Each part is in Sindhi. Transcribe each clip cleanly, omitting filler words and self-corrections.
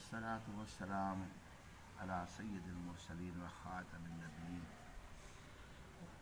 والصلاة والسلام علي سيد المرسلين وخاتم النبيين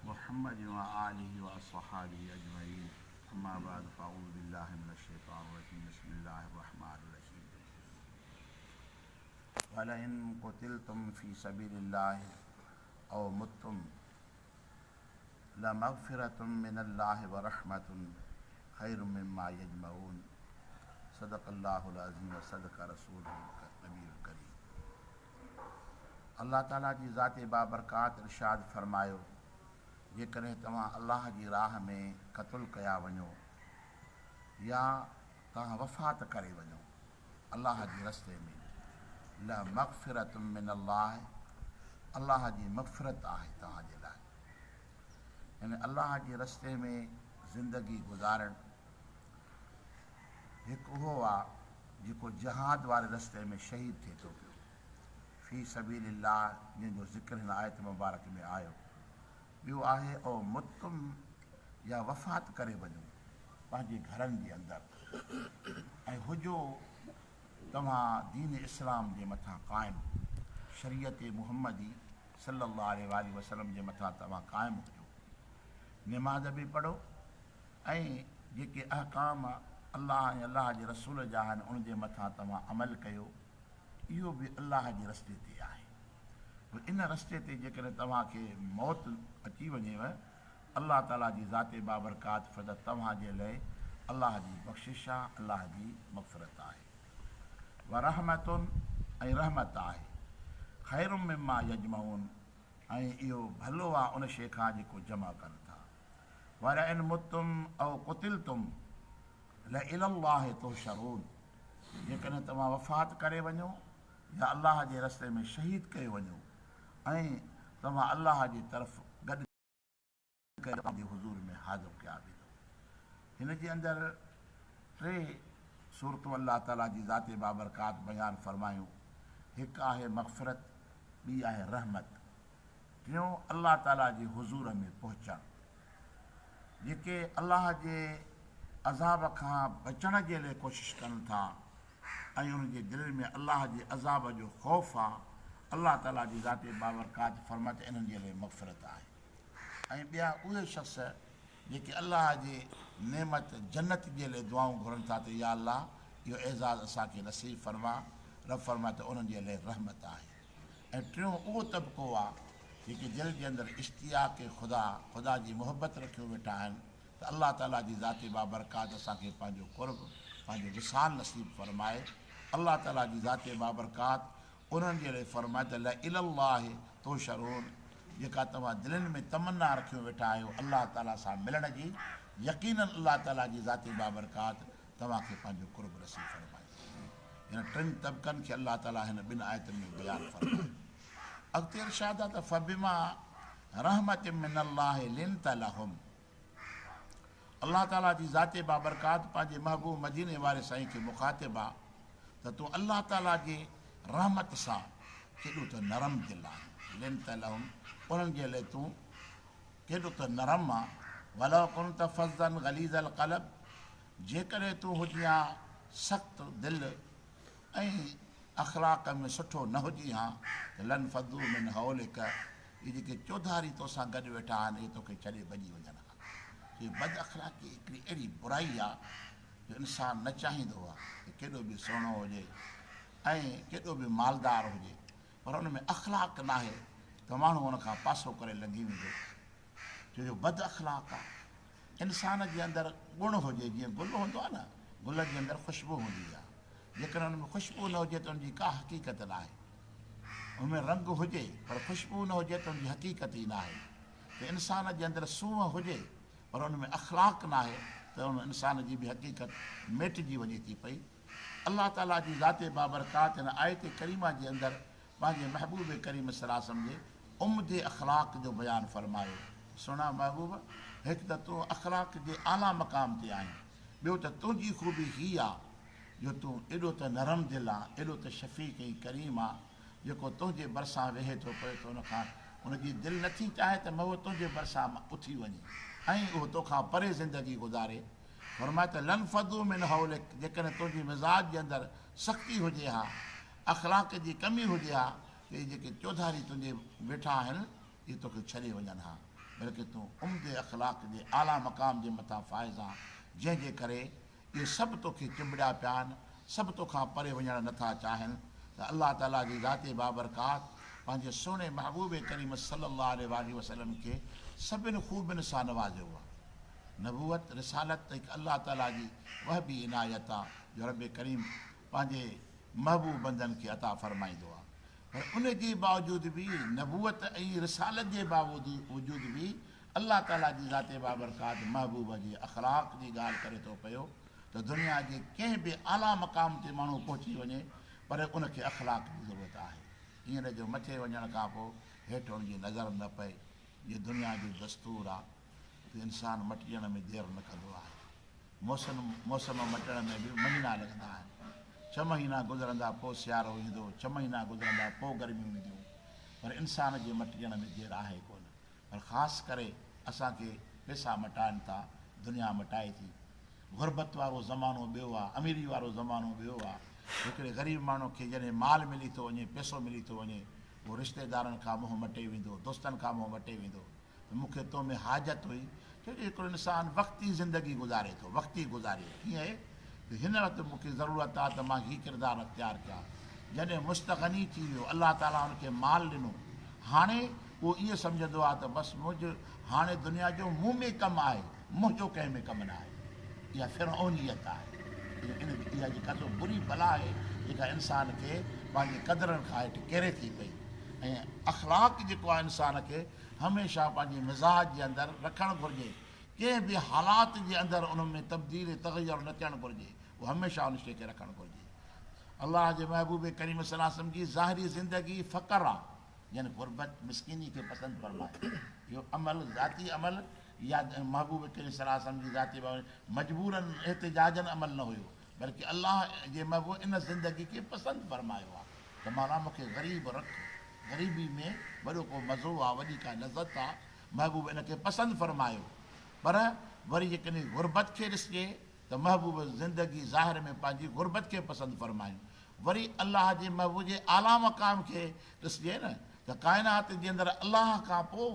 محمد وآله وأصحابه أجمعين أما بعد فأعوذ بالله من الشيطان الرجيم بسم الله الرحمن الرحيم ولئن قتلتم في سبيل الله أو متم لمغفرة من الله ورحمة خير مما يجمعون صدق الله العظيم وصدق رسوله النبي الڪريم الله تعالي جي ذات بابرڪات ارشاد فرمايو جيڪڏهن توهان الله جي راهه ۾ قتل ڪيا وڃو يا توهان وفات ڪري وڃو الله جي رستي ۾ لمغفرة من الله الله جي مغفرت آهي توهان جي لاء يعني الله جي رستي ۾ زندگي گذارڻ هڪ اهو آ جيڪو جهاد واري رستي ۾ شهيد ٿئي ٿو پيو في سبيل الله جنهن جو ذڪر هن آيت مبارڪ ۾ آيو ٻيو آهي او متم يا وفات ڪري وڃو پنهنجي گهرن جي اندر ۽ هجو توهان دين اسلام جي مٿان قائم، شريعت محمدي صلي الله عليه واٰله وسلم جي مٿان توهان قائم هجو، نماز به پڙهو ۽ جيڪي احڪام الله ۽ الله جي رسول جا آهن ان جي مٿان توهان عمل ڪيو، اهو به الله جي رستي تي آهي. پوء ان رستي تي جيڪڏهن توهان کي موت اچي وڃيو الله تعالي جي ذات بابرڪات فقط توهان جي لئه الله جي بخشش آ، الله جي مغفرت آهي. ورحمة ۽ رحمت آهي. خير مما يجمعون ۽ اهو ڀلو آ ان شيء کان جيڪو جمع ڪن ٿا. ولئن متم او قتلتم لالي الله تحشرون جيڪڏهن توهان وفات ڪري وڃو يا الله جي رستي ۾ شهيد ڪيو وڃو ۽ توهان الله جي طرف گڏ ڪري جي حضور ۾ حاضر ڪيا ويندؤ. هن جي اندر ٽي صورتون الله تعاليٰ جي ذات بابرڪات بيان فرمايون، هڪ آهي مغفرت، ٻي آهي رحمت، ٽيون الله تعاليٰ جي حضور ۾ پهچڻ. جيڪي الله جي عذاب کان بچڻ جي لئه ڪوشش ڪن ٿا ۽ انهن جي دلين ۾ الله جي عذاب جو خوف آ، الله تعاليٰ جي ذات بابرڪات فرمائي ته انهن جي لئه مغفرت آهي. ۽ ٻيا اهي شخص جيڪي الله جي نعمت جنت جي لئه دعائون گهرن ٿا ته يا الله اهو اعزاز اسان کي نصيب فرما، رب فرمائي ته انهن جي لئه رحمت آهي. ۽ ٽيون اهو طبقو آ جيڪي دل جي اندر اشتياق خدا، خدا جي محبت رکيو ويٺا آهن ته الله تعاليٰ جي ذات بابرڪات اسان کي پنهنجو قرب، پنهنجو وصال نصيب فرمائي. الله تعاليٰ جي ذات بابرڪات انهن جي لاء فرماء ته لالي الله تحشرون جيڪا توهان دلين ۾ تمنا رکيو ويٺا آهيو الله تعالي سان ملڻ جي يقيناً الله تعالي جي ذات بابرڪات توهان کي پنهنجو قرب نصيب فرمائيندو. هن ٽن طبقن کي الله تعالي هن ٻن آيتن ۾ بيان فرمايو. اڳتي ارشاد آهي ته فبما رحمة من الله لنت لهم الله تعاليٰ جي ذات بابرڪات پنهنجي محبوب مديني واري سائين کي مخاطب آ ته تون الله تعاليٰ جي رحمت سان ڪيڏو ته نرم دل آهين، لنت لهم انهن جي لئه تون ڪيڏو ته نرم آن، ولو ڪنت فظا غليظ القلب جيڪڏهن تون هجين ها سخت دل ۽ اخلاق ۾ سٺو نه هجين ها ته لانفضوا من حولک اهي جيڪي چوڌاري توسان گڏ ويٺا آهن اهي توکي ڇڏي ڀڄي وڃن ها. هي بد اخلاقي هڪڙي اهڙي برائي آ جو انسان نه چاهيندو آ ته ڪيڏو به سهڻو هجي ۽ ڪيڏو به مالدار هجي پر ان ۾ اخلاق ناهي ته ماڻهو ان کان پاسو ڪري لنگهي ويندو ڇو جو بد اخلاق آ. انسان جي اندر گڻ هجي جيئن گل هوندو آ نه گل جي اندر خوشبو هوندي آ جيڪڏهن ان ۾ خوشبو نه هجي ته ان جي ڪا حقيقت ناهي ان ۾ رنگ هجي پر خوشبو نه هجي ته ان جي حقيقت ئي ناهي. ته انسان جي اندر سونهن هجي پر ان ۾ اخلاق ناهي ته ان انسان جي به حقيقت ميٽجي وڃي ٿي پئي. الله تعاليٰ جي ذات بابرڪات هن آيت ڪريمه جي اندر پنهنجي محبوب ڪريم صلي الله عليه وسلم جي عمدي اخلاق جو بيان فرمايو. سهڻا محبوب! هڪ ته تون اخلاق جي اعليٰ مقام تي آهين، ٻيو ته تنهنجي خوبي هي آ جو تون ايڏو ته نرم دل آن، ايڏو ته شفيق ۽ ڪريم آن، جيڪو تنهنجي ڀرسان ويهي ٿو پئي ته ان کان ان جي دل نٿي چاهي ته مهو تنهنجي ڀرسان اٿي وڃي ۽ اهو توکان پري زندگي گذاري. فرماء ته لانفضوا من حولک جيڪڏهن تنهنجي مزاج جي اندر سختي هجي ها اخلاق جي ڪمي هجي ها ته اهي جيڪي چوڌاري تنهنجي ويٺا آهن، اهي توکي ڇڏي وڃن ها، بلڪه تون عمدي اخلاق جي اعليٰ مقام جي مٿان فائز آن، جنهن جي ڪري اهي سڀ توکي چنبڙيا پيا آهن، سڀ توکان پري وڃڻ نه ٿا چاهين ته الله تعاليٰ جي ذات بابرڪات پنهنجي سهڻي محبوب ڪريم صلّي اللّٰه عليه واٰله وسلّم کي سڀن خوبين سان نوازيو آهي. نبوت، رسالت ته هڪ الله تعاليٰ جي وهبي عنايت آهي جو رب ڪريم پنهنجي محبوب بندن کي عطا فرمائيندو آهي پر ان جي باوجود به نبوت ۽ رسالت جي باوجود به الله تعاليٰ جي ذات بابرڪات محبوب جي اخلاق جي ڳالهه ڪري ٿو پيو ته دنيا جي ڪنهن به اعليٰ مقام تي ماڻهو پهچي وڃي پر ان کي اخلاق جي ضرورت آهي ائين نه جو مٿي وڃڻ کان پوء هيٺ ان جي نظر نه پئي. جي دنيا جو دستور آ ته انسان مٽجڻ ۾ دير نه ڪندو آهي. موسم موسم مٽڻ ۾ به مهينا لڳندا آهن. ڇهه مهينا گذرندا پوء سيارو ايندو، ڇهه مهينا گذرندا پوء گرميون اينديون پر انسان جي مٽجڻ ۾ دير آهي ڪونه. پر خاص ڪري اسان کي پئسا مٽائن ٿا، دنيا مٽائي ٿي. غربت وارو زمانو ٻيو آ، اميري وارو زمانو ٻيو آ. هڪڙي غريب ماڻهو کي جڏهن مال ملي ٿو وڃي، پئسو ملي ٿو وڃي، اهو رشتيدارن کان منهن مٽي ويندو، دوستن کان منهن مٽي ويندو ته مون کي تو ۾ حاجت هئي. ڇو جو هڪڙو انسان وقتي زندگي گذاري ٿو، وقتي گذاري ڪيئن آهي ته هن وقت مون کي ضرورت آ ته مان هي ڪردار اختيار ڪيان. جڏهن مستغني ٿي ويو، الله تعاليٰ هن کي مال ڏنو، هاڻي اهو ائين سمجهندو آ ته بس منهنجو هاڻي دنيا جو مون ۾ ڪم آهي، منهنجو ڪنهن ۾ ڪم نه آهي. اها فرعونيت آهي. اها جيڪا سو بري بلا آهي جيڪا انسان کي پنهنجي قدرن کان هيٺ ڪيري ٿي پئي ۽ اخلاق جيڪو آهي انسان کي هميشه پنهنجي مزاج جي اندر رکڻ گهرجي. ڪنهن به حالات جي اندر ان ۾ تبديل ۽ تغير نه ٿيڻ گهرجي. اهو هميشه ان شيء کي رکڻ گهرجي. الله جي محبوب ڪريم صلي الله عليه وسلم جي ظاهري زندگي فقر آ يعني غربت مسڪيني کي پسند فرمايو. اهو عمل ذاتي عمل يا محبوب ڪريم صلي الله عليه وسلم جي ذاتي مجبوراً احتجاجاً عمل نه هيو بلڪه الله جي محبوب ان زندگي کي پسند فرمايو آ ته مولا مون کي غريب رک غريبي ۾ وڏو ڪو مزو آ وڏي ڪا لذت آ محبوب ان کي پسند فرمايو پر وري جيڪڏهن غربت کي ڏسجي ته محبوب زندگي ظاهر ۾ پنهنجي غربت کي پسند فرمايو وري الله جي محبوب جي اعليٰ مقام کي ڏسجي نه ته ڪائنات جي اندر الله کان پوء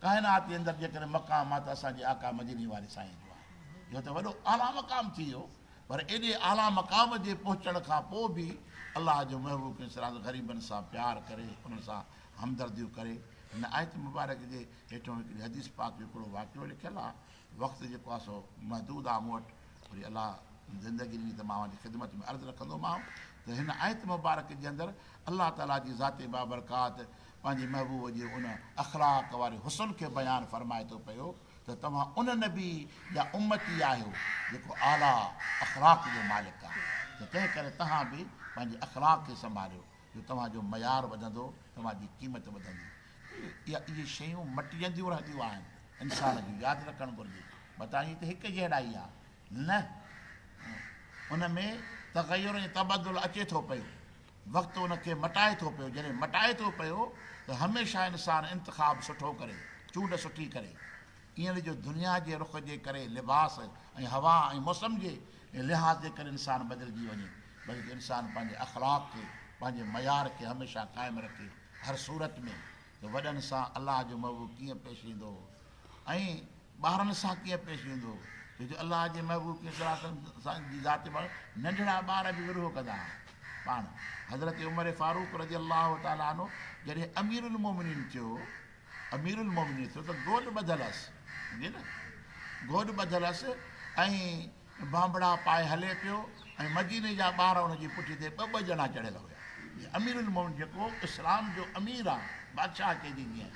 ڪائنات جي اندر جيڪڏهن مقام آهي ته اسان جي آقا مديني واري سائين جو آهي. اهو ته وڏو اعليٰ مقام ٿي ويو، پر ايڏي اعليٰ مقام جي پهچڻ کان پوء به الله جو محبوب ڪنهن طرح غريبن سان پيار ڪري، انهن سان همدرديون ڪري. هن آيت مبارڪ جي هيٺون هڪڙي حديث پاڪ جو هڪڙو واقعو لکيل آهي. وقت جيڪو آهي سو محدود آهي مون وٽ، وري الله زندگي ڏني ته مان اوهان جي خدمت ۾ عرض رکندومانو ته هن آيت مبارڪ جي اندر الله تعاليٰ جي ذات بابرڪات پنهنجي محبوب جي ان اخلاق واري حسن کي بيان فرمائي ٿو پيو ته توهان ان نبي جا امتي آهيو جيڪو اعليٰ اخلاق جو مالڪ آهي ته تنهن ڪري توهان به پنهنجي اخلاق کي سنڀاليو جو توهان جو معيار وڌندو توهان جي قيمت وڌندي. اهي شيون مٽجنديون رهنديون آهن انسان جو ياد رکڻ گهرجي متان هي ته هڪ جهڙائي آهي نه ان ۾ تغير ۽ تبدل اچي ٿو پيو. وقت ان کي مٽائي ٿو پيو، جڏهن مٽائي ٿو پيو ته هميشه انسان انتخاب سٺو ڪري، چونڊ سٺي ڪري. ائين نه جو دنيا جي رخ جي ڪري لباس ۽ هوا ۽ موسم جي لحاظ جي ڪري انسان بدلجي وڃي، بلڪه انسان پنهنجي اخلاق کي، پنهنجي معيار کي هميشه قائم رکي هر صورت ۾ ته وڏن سان الله جو محبوب ڪيئن پيش ايندو هو ۽ ٻارن سان ڪيئن پيش ايندو هو، ڇو جو الله جي محبوب ڪريم صلي الله عليه وسلم جي ذات مبارڪ ننڍڙا ٻار به ورهو ڪندا هئا. پاڻ حضرت عمر فاروق رضي الله تعالٰي عنه جڏهن امير المومنين ٿيو، امير المومنين ٿيو ته گوڏ ٻڌل هئس، سمجهي نه، گوڏ ٻڌل هئس ۽ بانبڙا پائي هلي پيو ۽ مديني جا ٻار ان جي پٺي تي ٻه ٻه ڄڻا چڙهيل هيا. امير المومنين جيڪو اسلام جو امير آ، بادشاهه چئجي جيئن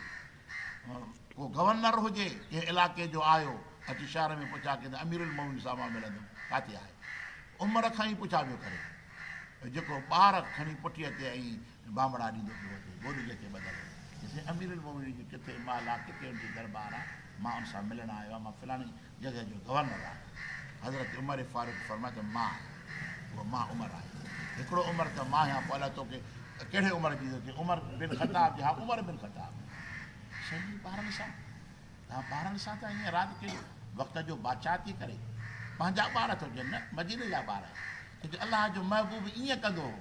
ڪو گورنر هجي ڪنهن علائقي جو آيو اچي شهر ۾ پڇا ڪئي ته امير المومنين سان مان ملندم ڪاٿي آهي؟ عمر کان ئي پڇا پيو ڪري جيڪو ٻار کڻي پٺيء تي ۽ بانبڙا ڏيندو پيو اچي گوڏ جنهن کي ٻڌل هو چي سائين امير المومنين جي ڪٿي محل آ ڪٿي ان جي دربار آ مان ان سان ملڻ آيو آهيان مان فلاڻي جڳهه جو گورنر آهيان. حضرت عمر فاروق فرمايو ته مان آهيان. اهو مان عمر آهيان. هڪڙو عمر ته مان آهيان پوء الائي توکي ڪهڙي عمر جي ضرورت ٿي. عمر بن خطاب چيو ها عمر بن خطاب. سائين ٻارن سان توهان ٻارن سان ٿا ائين راند ڪريو. وقت جو بادشاهه ٿي ڪري پنهنجا ٻار ٿو چئين نه مديني جا ٻار آهن. ڇو جو الله جو محبوب ائين ڪندو هو.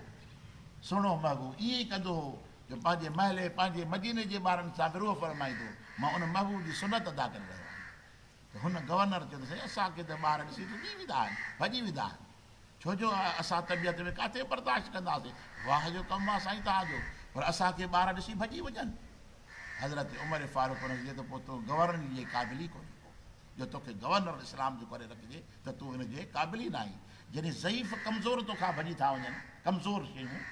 سهڻو محبوب ائين ئي ڪندو هو جو پنهنجي محلي، پنهنجي مديني جي ٻارن سان به روح فرمائيندو هو، مان ان محبوب جي سنت ادا ڪري رهيو آهيان. ته هن گورنر چيو ته سائين اسان کي ته ٻار ڏسي ڊڄي ويندا آهن، ڀڄي ويندا آهن. ڇو جو اسان طبيعت ۾ ڪاٿي برداشت ڪنداسين. واهه جو ڪم آهي سائين توهان جو، پر اسان کي ٻار ڏسي ڀڄي وڃن. حضرت عمر فاروق ان کي چيو ته پوء تون گورنري جي قابل ئي ڪونهين ڪو، جو توکي گورنر اسلام جو ڪري رکجي ته تون ان جي قابل ئي ناهين. جڏهن ضعيف ڪمزور توکان ڀڄي ٿا وڃن، ڪمزور شيون،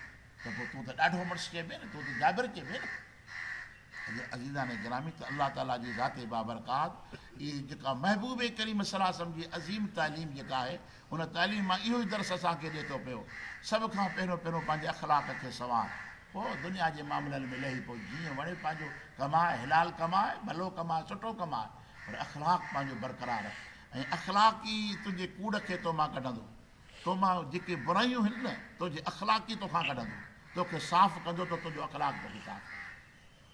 ته پوء تون ته ڏاڍو مڙس چئبين نه، تون ته جابر چئبين نه. عزيزان گرامي ته الله تعالي جي ذات بابرڪات اهي جيڪا محبوب ڪريم صلي الله عليه وسلم جي عظيم تعليم جيڪا آهي ان تعليم مان اهو ئي درس اسان کي ڏئي ٿو پيو سڀ کان پهريون پهريون پنهنجي اخلاق کي سنوار پوء دنيا جي معاملن ۾ لهي پوء جيئن وڻي پنهنجو ڪماء حلال ڪماء ڀلو ڪماء سٺو ڪماء پر اخلاق پنهنجو برقرار رک ۽ اخلاق ئي تنهنجي ڪوڙ کي تو مان ڪڍندو تو مان جيڪي برايون هن نه تنهنجي اخلاق ئي توکان ڪڍندو توکي صاف ڪندو ته تنهنجو اخلاق توکي صاف ڪندو.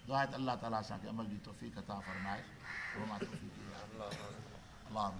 دعا آهي ته الله تعالي اسان کي عمل جي توفيق عطا فرمائي. وما توفيقي الا بالله. اللهم.